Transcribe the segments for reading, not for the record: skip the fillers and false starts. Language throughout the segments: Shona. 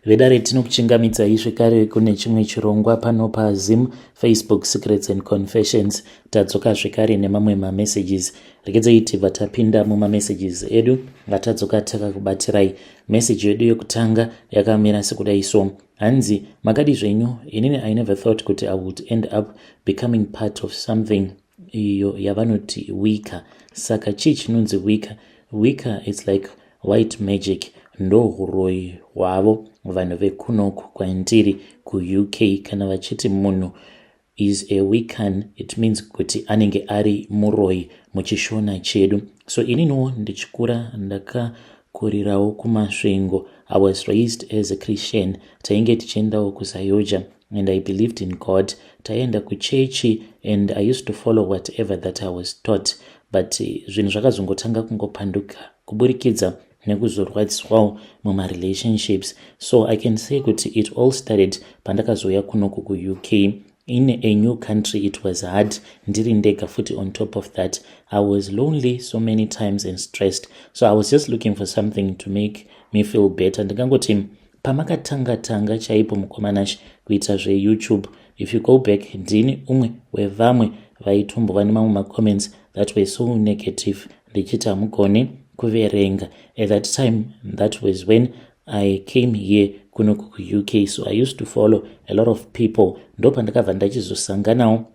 Vedare, tinokuchingamidzai zvekare kune chimwe chirongwa pano paZim Facebook Secrets and Confessions. Tadzoka zvekare nemamwe mamessages. Regedzai tibva tapinda mumamessages edu vatadzoka takakubatirai. Meseji yedu yekutanga yakamira sekudai so. Hanzi, "Makadi zvenyu? Inini I never thought kuti I would end up becoming part of something iyo yavanoti Wicca. Saka chii chinonzi Wicca? Wicca, it's like white magic, ndo uroyi hwavo vanhu vekunoku kwandiri kuUK. Kana vachiti munhu is a Wiccan, it means kuti anenge ari muroyi muchishona chedu. So ininiwo ndichikura ndakakurirawo kuMasvingo. I was raised as a Christian. Tainge tichiendawo kuZAOGA and I believed in God. Taienda kuchechi and I used to follow whatever that I was taught, but zvinhu zvakazongotanga kungopanduka kuburikidza nekuzorwadziswawo mumarelationships. So I can say kuti it all started pandakazouya kunoku kuUK. In a new country, it was hard, ndiri ndega futi. On top of that, I was lonely so many times and stressed, so I was just looking for something to make me feel better. Ndingangoti pamakatanga tanga chaipo, mukoma Nash, kuita zveYouTube, if you go back, ndini umwe wevamwe vaitombova nemamwe macomments that were so negative, ndichiti hamugoni kuverenga. At that time, that was when I came here kuno kuUK. So I used to follow a lot of people. Ndo pandakabva ndachizosanganawo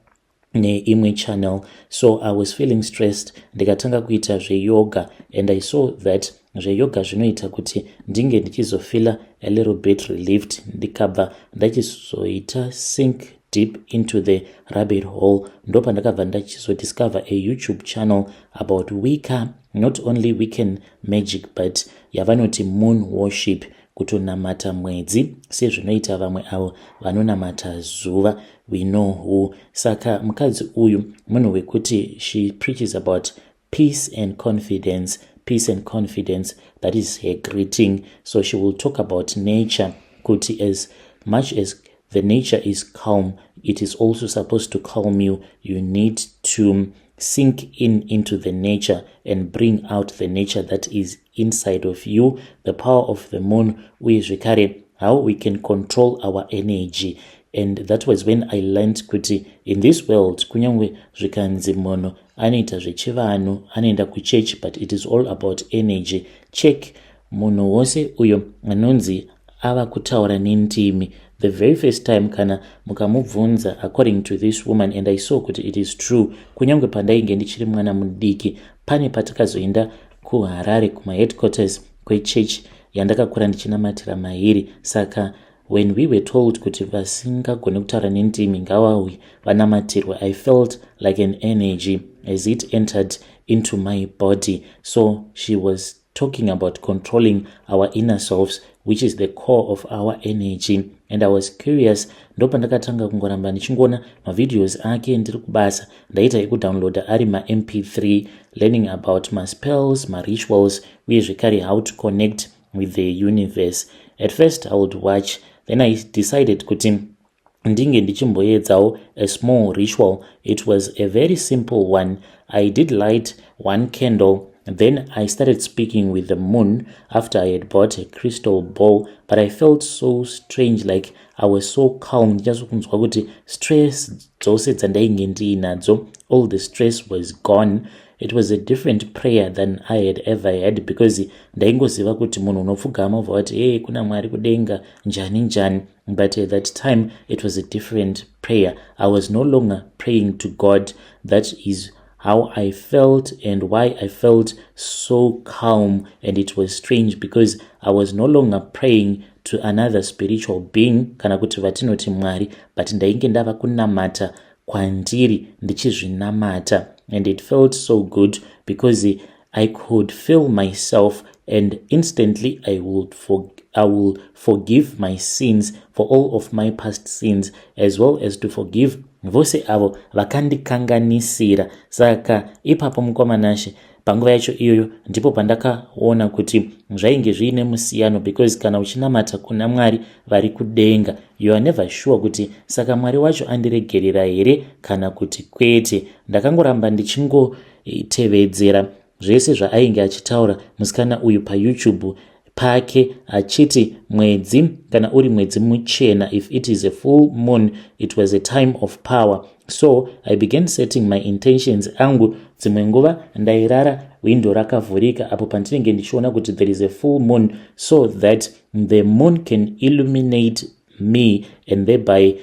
neimwe channel. So I was feeling stressed, ndikatanga kuita zveyoga and I saw that zveyoga zvinoita kuti ndinge ndichizofeela a little bit relieved. Ndikabva ndachizoita sink deep into the rabbit hole. Ndo pandakabva ndachizodiscover a YouTube channel about Wicca, not only Wiccan magic, but yavanoti moon worship, kutonamata mwedzi sezvinoita vamwe avo vanonamata zuva, we know who. Saka mukadzi uyu munhu wekuti she preaches about peace and confidence, peace and confidence, that is her greeting. So she will talk about nature, kuti as much as the nature is calm, it is also supposed to calm you. You need to sink in into the nature and bring out the nature that is inside of you, the power of the moon, uye zvekare how we can control our energy. And that was when I learned kuti in this world, kunyange zvikanzi munhu anoita zvechivanhu, anoenda kuchechi, but it is all about energy. Check munhu wose uyo anonzi ava kutaura nendimi, the very first time kana mukamubvunza, according to this woman, and I saw kuti it is true, kunyange pandainge ndichiri mwana mudiki, pane patakazoenda kuHarare kumaheadquarters kwechechi yandakakura ndichinamatira mairi. Saka when we were told kuti vasingagoni kutaura nendimi ngavauye vanamatirwe, I felt like an energy as it entered into my body. So she was talking about controlling our inner selves, which is the core of our energy, and I was curious. Ndopandakatanga kungoramba ndichingoona mavideos ake ndiri kubasa. Ndaita ekudownloada ari maMP3, learning about maspells, marituals, uye zvekare how to connect with the universe. At first I would watch, then I decided kuti ndinge ndichimboedzawo a small ritual. It was a very simple one. I did light one candle. Then I started speaking with the moon after I had bought a crystal ball, but I felt so strange, like I was so calm. Ndichazonzwa kuti stress dzose dzandainge ndiinadzo, all the stress was gone. It was a different prayer than I had ever had, because ndaingoziva kuti munhu unopfugama ubva wati, "Hey, kuna Mwari kudenga," njani njani, but at that time it was a different prayer. I was no longer praying to God. That is how I felt and why I felt so calm, and it was strange because I was no longer praying to another spiritual being, kana kuti vatinoti Mwari, but ndainge ndava kunamata kwandiri, ndichizvinamata, and it felt so good because I could feel myself and instantly I will forgive my sins, for all of my past sins, as well as to forgive vose avo vakandikanganisira. Saka ipapo, mukoma Nashe, panguva yacho iyoyo ndipo pandakaona kuti zvainge zviine musiyano, because kana uchinamata kuna Mwari vari kudenga, you are never sure kuti saka Mwari wacho andiregerera here kana kuti kwete. Ndakangoramba ndichingotevedzera zvese zvaainge achitaura musikana uyu paYouTube. pake achiti mwedzi kana uri mwedzi muchena, if it is a full moon, it was a time of power. So I began setting my intentions angu. Dzimwe nguva ndairara windo rakavhurika apo pandinenge ndichiona kuti there is a full moon, so that the moon can illuminate me and thereby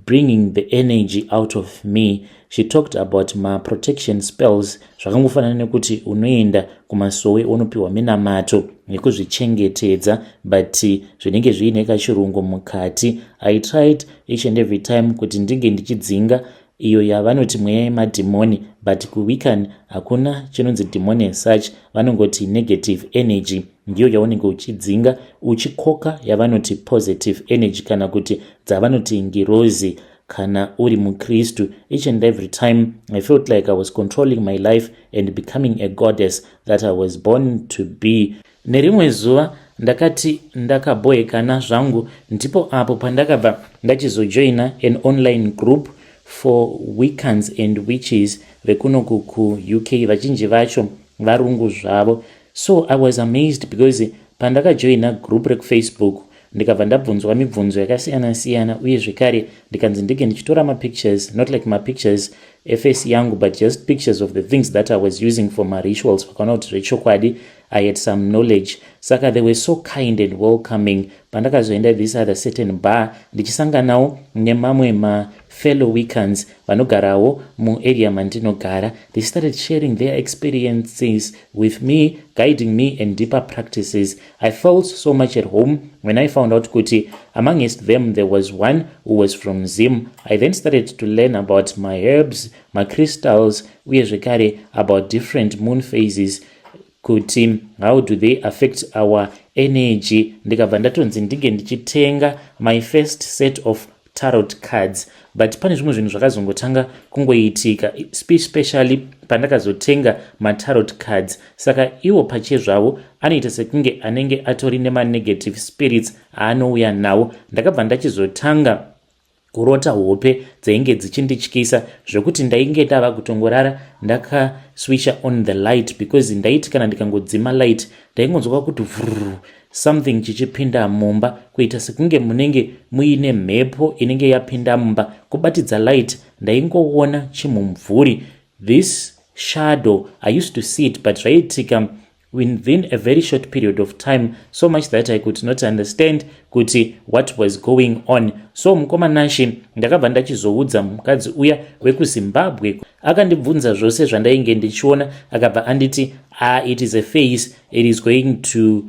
bringing the energy out of me. She talked about maprotection spells, zvakangofanana nekuti unoenda kumasowe unopiwa minamato nekuzvichengetedza, but zvinenge zviine kachirungu mukati. I tried each and every time kuti ndinge ndichidzinga iyo yavanoti mweya yemadhimoni, but kuWiccan hakuna chinonzi dhimoni as such. Vanongoti negative energy ndiyo yaunenge uchidzinga, uchikoka yavanoti positive energy, kana kuti dzavanoti ngirozi kana uri mukristu. Each and every time I felt like I was controlling my life and becoming a goddess that I was born to be. Nerimwe zuva ndakati ndakabhoekana zvangu, ndipo apo pandakabva ndachizojoina an online group for Wiccans and witches vekunoku kuUK. Vazhinji vacho varungu zvavo. So I was amazed because pandakajoina group rekuFacebook, ndikabva ndabvunzwa mibvunzo yakasiyana-siyana, uye zvekare ndikanzi ndinge ndichitora mapictures, not like mapictures eface yangu, but just pictures of the things that I was using for my rituals. Vakaona kuti zvechokwadi I had some knowledge, saka they were so kind and welcoming. Pandakazoenda this other certain bar, ndichisanganawo nemamwe mafellow Wiccans vanogarawo muarea mandinogara, they started sharing their experiences with me, guiding me in deeper practices. I felt so much at home when I found out kuti amongst them there was one who was from Zim. I then started to learn about my herbs, my crystals, uye zvekare about different moon phases, kuti how do they affect our energy. Ndikabva ndatonzi ndinge ndichitenga my first set of tarot cards, but pane zvimwe zvinhu zvakazongotanga kungoitika, especially pandakazotenga matarot cards. Saka iwo pachezvavo anoita sekunge anenge atori nemanegative spirits aanouya nawo. Ndakabva ndachizotanga kurota hope dzainge dzichindityisa, zvekuti ndainge ndava kutongorara ndakaswitcha on the light, because ndaiti kana ndikangodzima light, ndaingonzwa kuti vrr, something chichipinda mumba, kuita sekunge munenge muine mhepo inenge yapinda mumba. Kubatidza light, ndaingoona chimumvuri, this shadow. I used to see it, but zvaiitika within a very short period of time, so much that I could not understand kuti what was going on. So mukoma Nashi, ndakabva ndachizoudza mukadzi uya wekuZimbabwe. Akandibvunza zvose zvandainge ndichiona, akabva anditi, "Ah, it is a phase, it is going to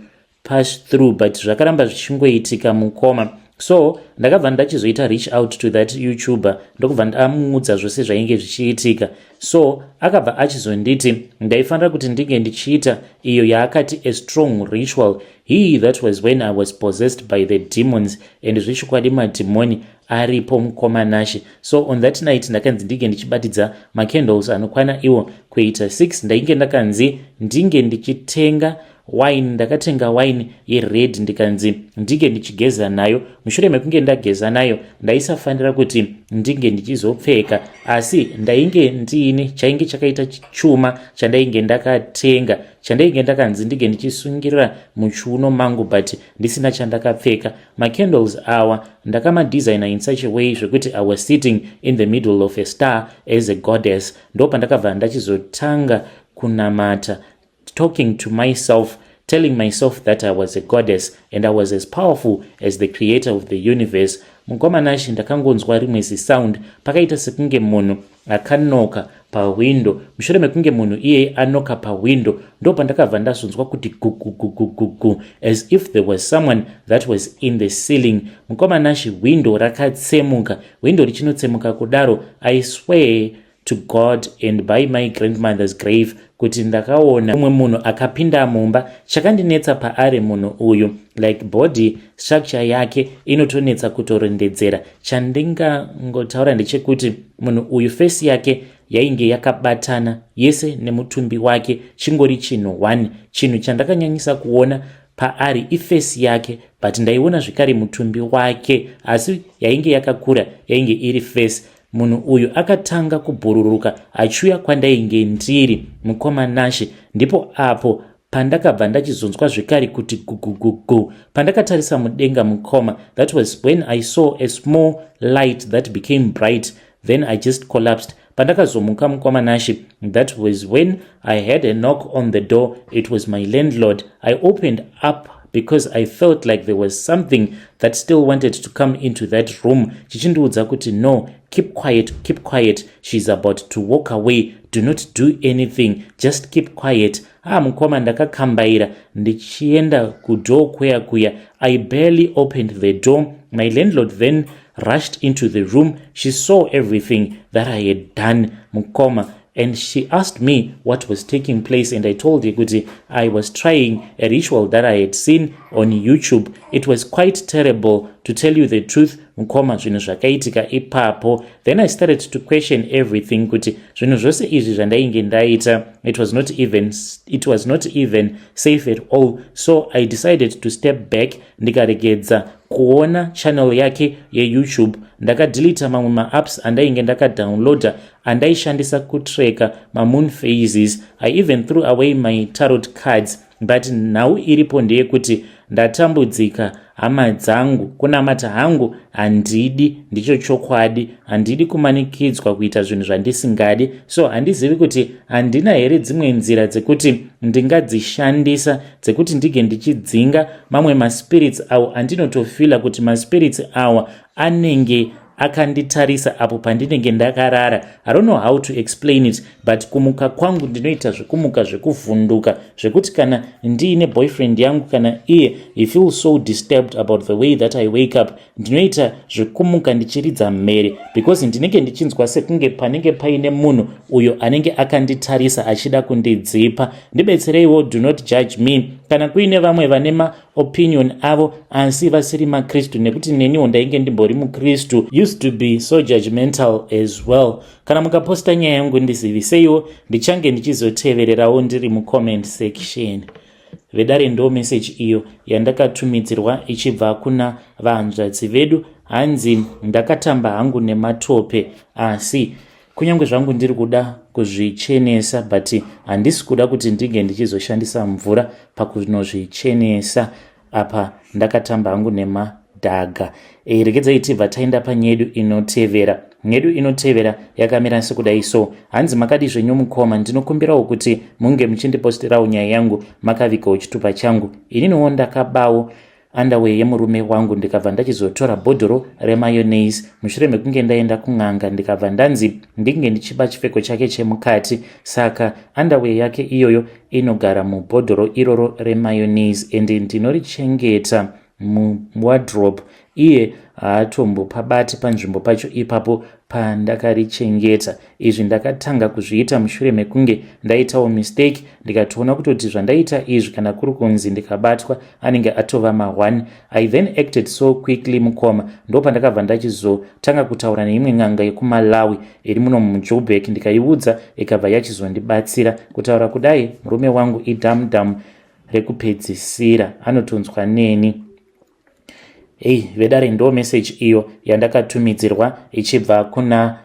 pass through." But zvakaramba zvichingoitika, mukoma. So ndakabva ndachizoita reach out to that YouTuber, ndokubva ndamuudza zvose zvainge zvichiitika. So akabva achizonditi ndaifanira kuti ndinge ndichiita iyo yaakati a strong ritual. He that was when I was possessed by the demons, and zvechokwadi madhimoni aripo, mukoma Nashe. So on that night ndakanzi ndinge ndichibatidza macandles anokwana iwo kuita 6. Ndainge ndakanzi ndinge ndichitenga wine. Ndakatenga wine yered, ndikanzi ndinge ndichigeza nayo. Mushure mekunge ndageza nayo, ndaisafanira kuti ndinge ndichizopfeka, asi ndainge ndiine chainge chakaita chuma chandainge ndakatenga, chandainge ndakanzi ndinge ndichisungirira muchiuno mangu, but ndisina chandakapfeka. Macandles awa ndakamadesigna in such a way zvekuti I was sitting in the middle of a star as a goddess. Ndo pandakabva ndachizotanga kunamata, talking to myself, telling myself that I was a goddess and I was as powerful as the creator of the universe. Mukoma Nashi, ndakangonzwa rimwe zisound, pakaita sekunge munhu akanoka pahwindo. Mushure mekunge munhu iyeye anoka pahwindo, ndo pandakabva ndazonzwa kuti gugugugugugu, as if there was someone that was in the ceiling. Mukoma Nashi, hwindo rakatsemuka. Hwindo richinotsemuka kudaro, I swear to God and by my grandmother's grave kuti ndakaona umwe munhu akapinda mumba. Chakandinetsa paari munhu uyu, like body structure yake inotonetsa kutorondedzera. Chandingangotaura ndechekuti munhu uyu face yake yainge yakabatana yese nemutumbi wake, chingori chinhu one. Chinhu chandakanyanyisa kuona paari iface yake, but ndaiona zvekare mutumbi wake, asi yainge yakakura yainge iri face. Munhu uyu akatanga kubhururuka achiuya kwandainge ndiri, mukoma Nashe. Ndipo apo Pandakabva ndachizonzwa zvekare kuti gugugugu. Pandakatarisa mudenga, mukoma, that was when I saw a small light that became bright. Then I just collapsed. Pandakazomuka, mukoma Nashe, that was when I had a knock on the door. It was my landlord. I opened up because I felt like there was something that still wanted to come into that room, chichindiudza kuti, "No, keep quiet, keep quiet. She's about to walk away. Do not do anything, just keep quiet." Ah, mukoma, ndakakambaira ndichienda kudoor kuya kuya. I barely opened the door. My landlord then rushed into the room. She saw everything that I had done, mukoma, and she asked me what was taking place, and I told her kuti I was trying a ritual that I had seen on YouTube. It was quite terrible, to tell you the truth, mukoma, zvinhu zvakaitika ipapo. Then I started to question everything, kuti zvinhu zvose izvi zvandainge ndaita, it was not even safe at all. So I decided to step back, ndikaregedza kuona channel yake yeYouTube. Ndakadeleta mamwe maapps andainge ndakadownloada andaishandisa kutracka mamoon phases. I even threw away my tarot cards. But nhau iripo ndeyekuti ndatambudzika, hama dzangu. Kunamata hangu handidi, ndicho chokwadi. Handidi kumanikidzwa kuita zvinhu zvandisingadi. So handizivi kuti handina here dzimwe nzira dzekuti ndingadzishandisa dzekuti ndige ndichidzinga mamwe maspirits awo andinotofeela kuti maspirits awa anenge akanditarisa apo pandinenge ndakarara. I don't know how to explain it, but kumuka kwangu ndinoita zvekumuka zvekuvhunduka, zvekuti kana ndiine boyfriend yangu kana iye, he feels so disturbed about the way that I wake up. Ndinoita zvekumuka ndichiridza mhere because ndinenge ndichinzwa sekunge panenge paine munhu uyo anenge akanditarisa achida kundidzipa. Ndibetsereiwo, do not judge me. Kana kuine vamwe vane maopinion avo asi vasiri makristu, nekuti neniwo ndainge ndimbori mukristu, used to be so judgmental as well. Kana mukaposta nyaya yangu, ndiziviseiwo, ndichange ndichizotevererawo ndiri mucomment section. Vedare, ndo meseji iyo yandakatumidzirwa ichibva kuna vahanzvadzi vedu. Hanzi, "Ndakatamba hangu nematope, asi kunyange zvangu ndiri kuda kuzvichenesa, but handisi kuda kuti ndinge ndichizoshandisa mvura pakunozvichenesa. Apa ndakatamba hangu nemadhaga." Regedzai tibva taenda panyedu inotevera. Nyedu inotevera yakamira sekudai so. Hanzi, "Makadi zvenyu mukoma? Ndinokumbirawo kuti munge muchindiposterawo nyaya yangu makavigawo chitupa changu. Ininiwo ndakabawo underwear yemurume wangu, ndikabva ndachizotora bhodhoro remayonnaise mushure mekunge ndaenda kun'anga, ndikabva ndanzi ndinge ndichiba chipfeko chake chemukati. Saka underwear yake iyoyo inogara mubhodhoro iroro remayonnaise, and ndinorichengeta muwardrobe. Iye haatombopabati panzvimbo pacho ipapo pandakarichengeta. Izvi ndakatanga kuzviita mushure mekunge ndaitawo mistake, ndikatoona kutoti zvandaita izvi, kana kuri kunzi ndikabatwa, anenge atova ma1. I then acted so quickly, mukoma. Ndo pandakabva ndachizotanga kutaura neimwe n'anga yekuMalawi iri muno muJoburg, ndikaiudza, ikabva yachizondibatsira. Kutaura kudai, murume wangu idhamudhamu rekupedzisira, anotonzwa neni." Ei, vedare, ndo meseji iyo yandakatumidzirwa ichibva kuna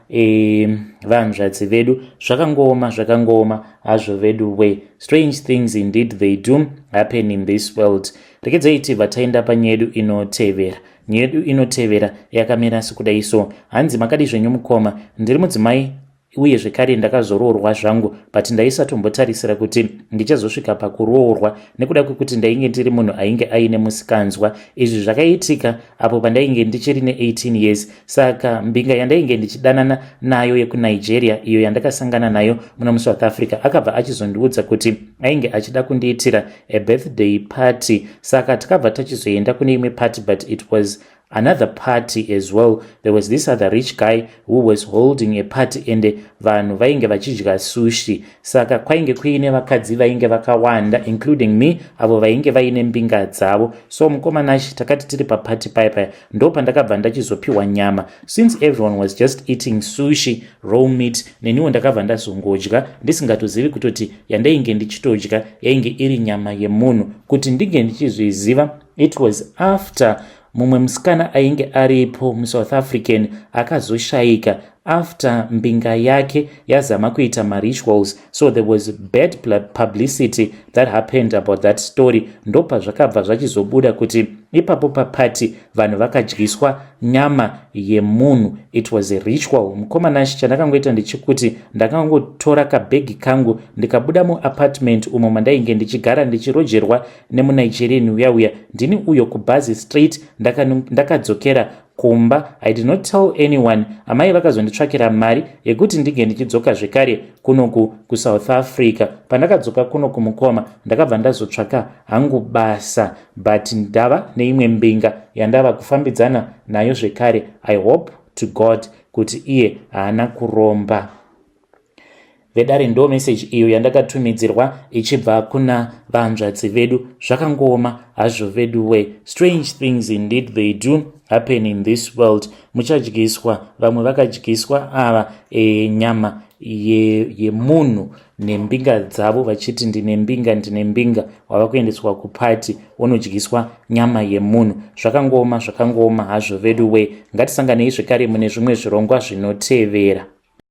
vanzvadzi vedu. Zvakangooma, zvakangooma hazvo vedu we. Strange things indeed, they do happen in this world. Rekedzai tibva taenda panyedu inotevera. Nyedu inotevera yakamira sekudai so. Hanzi, "Makadi zvenyu mukoma? Ndiri mudzimai uye zvekare ndakazoroorwa zvangu, but ndaisatombotarisira kuti ndichazosvika pakuroorwa nekuda kwekuti ndainge ndiri munhu ainge aine musikanzwa. Izvi zvakaitika apo pandainge ndichiri ne18 years. Saka mbinga yandainge ndichidanana nayo yekuNigeria, iyo yandakasangana nayo muno muSouth Africa, akabva achizondiudza kuti ainge achida kundiitira abirthday party. Saka takabva tachizoenda kune imwe party, but it was another party as well. There was this other rich guy who was holding a party, and vanhu vainge vachidya sushi. Saka kwainge kuine vakadzi vainge vakawanda, including me, avo vainge vaine mbinga dzavo. So mukoma Nashe, takati tiri papati paya paya, ndo pandakabva ndachizopiwa nyama. Since everyone was just eating sushi, raw meat, neniwo ndakabva ndazongodya ndisingatozivi kutoti yandainge ndichitodya yainge iri nyama yemunhu. Kuti ndinge ndichizviziva, it was after mumwe musikana ainge aripo, muSouth African, akazoshayika. After mbinga yake yazama kuita marituals, so there was bad publicity that happened about that story. Ndopazvakabva zvachizobuda kuti ipapo papati vanhu vakadyiswa nyama yemunhu. It was a ritual. Mukomanashi, chandakangoita ndechekuti ndakangotora kabhegi kangu, ndikabuda muapartment umo mandainge ndichigara ndichirojerwa nemuNigerian uya uya. Ndini uyo kubhazi straight, ndakadzokera kumba. I did not tell anyone. Amai vakazonditsvakira mari yekuti ndinge ndichidzoka zvekare kunoku kuSouth Africa. Pandakadzoka kuno kumukoma, ndakabva ndazotsvaka hangu basa, but ndava neimwe mbinga yandava kufambidzana nayo zvekare. I hope to God kuti iye haana kuromba. Vedare, ndo meseji iyo yandakatumidzirwa ichibva kuna vanzvadzi vedu. Zvakangooma hazvo vedu we. Strange things indeed, they do happen in this world. Muchadyiswa, vamwe vakadyiswa ava nyama yemunhu nembinga dzavo, vachiti ndine mbinga, ndine mbinga. Wava kuendeswa kupati, wonodyiswa nyama yemunhu. Zvakangooma, zvakangooma hazvo vedu we. Ngatisanganei zvekare mune zvimwe zvirongwa zvinotevera.